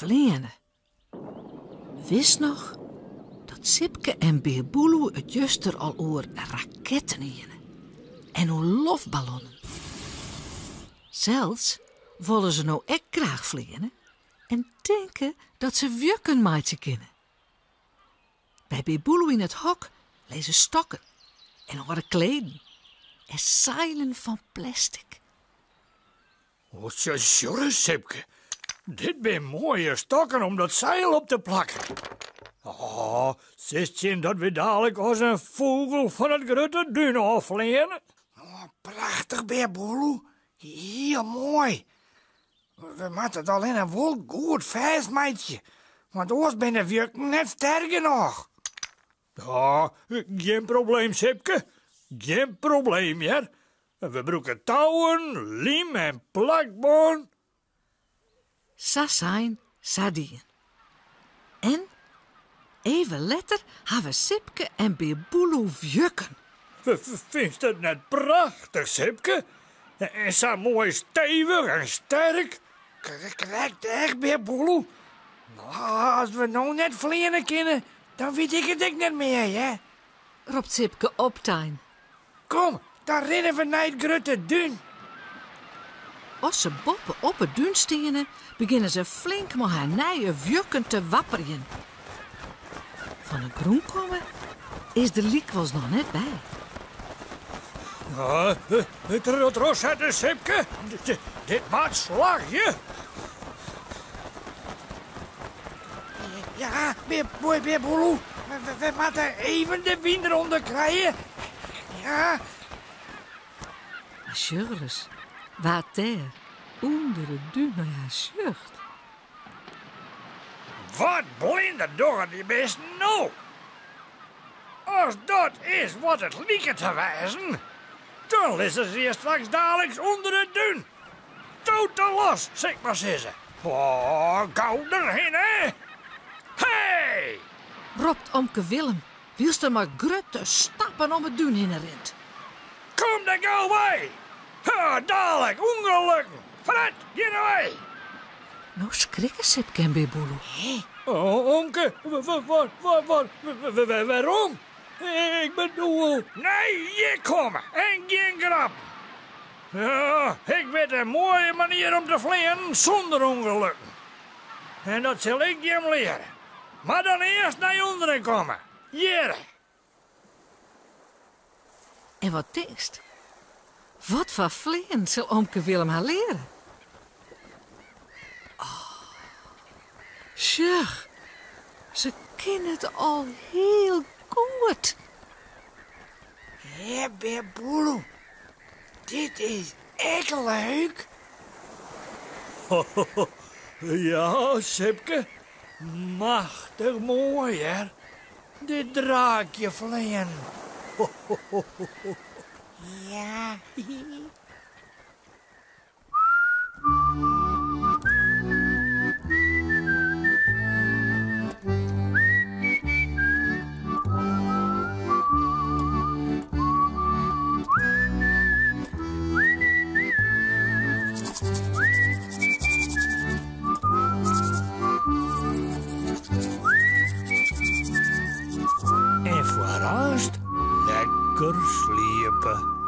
fleane. Witst noch dat Sipke en Bear Boeloe it juster al oer raketten hiene en oer loftballonnen. Sels wolle se no ek graach fleane en tinke dat se wjukken meitsje kinne. By Bear Boeloe yn it hok lizze stokken en âlde kleden en seilen fan plestik. O, sjoch ris, Sipke. Dit binne moaie stokken om dat seil op te plakken. O, silst sjen dat wy dalik as in fûgel fan it grutte dún ôffleane. O, prachtich, Bear Boeloe. Hiel moai. We moatte it allinne wol goed fêstmeitsje, want oars binne de wjukken net sterk genôch. Ja, gjin probleem, Sipke. Gjin probleem, hear. We brûke touwen, lym en plakbân. Sa sein, sa dien. En even letter hawwe Sipke en Bear Boeloe wjukken. Fynst it net prachtich, Sipke? En sa moai stevich en sterk. Krekt echt, Bear Boeloe. As we no net fleane kinne, dan wit ik it ek net mear, hear. Ropt Sipke optein. Kom, dan rinne we nei it grutte dún. As se boppe op it dún steane, begjinne se flink mei har nije wjukken te wapperjen. Fan 'e grûn komme is der lykwols noch net by. Ja, trochsette, Sipke. Dit moat slagje. Ja, Bear Boeloe, we moatte even de wyn derûnder krije. Ja. Mar sjoch ris wa't dêr ûnder it dún nei har sjocht. Wat blinder dogge dy bisten no? As dat is wat it liket te wêzen, dan lizze se hjir straks daliks ûnder it dún. Totaal los, sil ik mar sizze. Oh, gau derhinne! Hey! Ropt omke Willem, wylst er mei grutte stappen om it dún hinne rint. Kom der gau wei! Ha, dalik, ûngelukken! Fret, gean wei! No skrikke Sipke en Bear Boeloe. Oh, omke, wat, wêrom? Ik bedoel... Nei hjir komme en gjin grappen. Ja, ik wit in moaie manier om te fleanen sûnder ûngelukken. En dat sil ik jim leare. Mar dan earst nei ûnderen komme. Hjirre. En wat tinkst? Wat foar fleanen sil omke Willem har leare? Oh, sjoch, se kin it al hiel goed. Hé, Bear Boeloe, dit is ek leuk. Ja, Sipke, machtich moai, hear. Dit draakje fleanen. Ja. En foarearst lekker sliepe.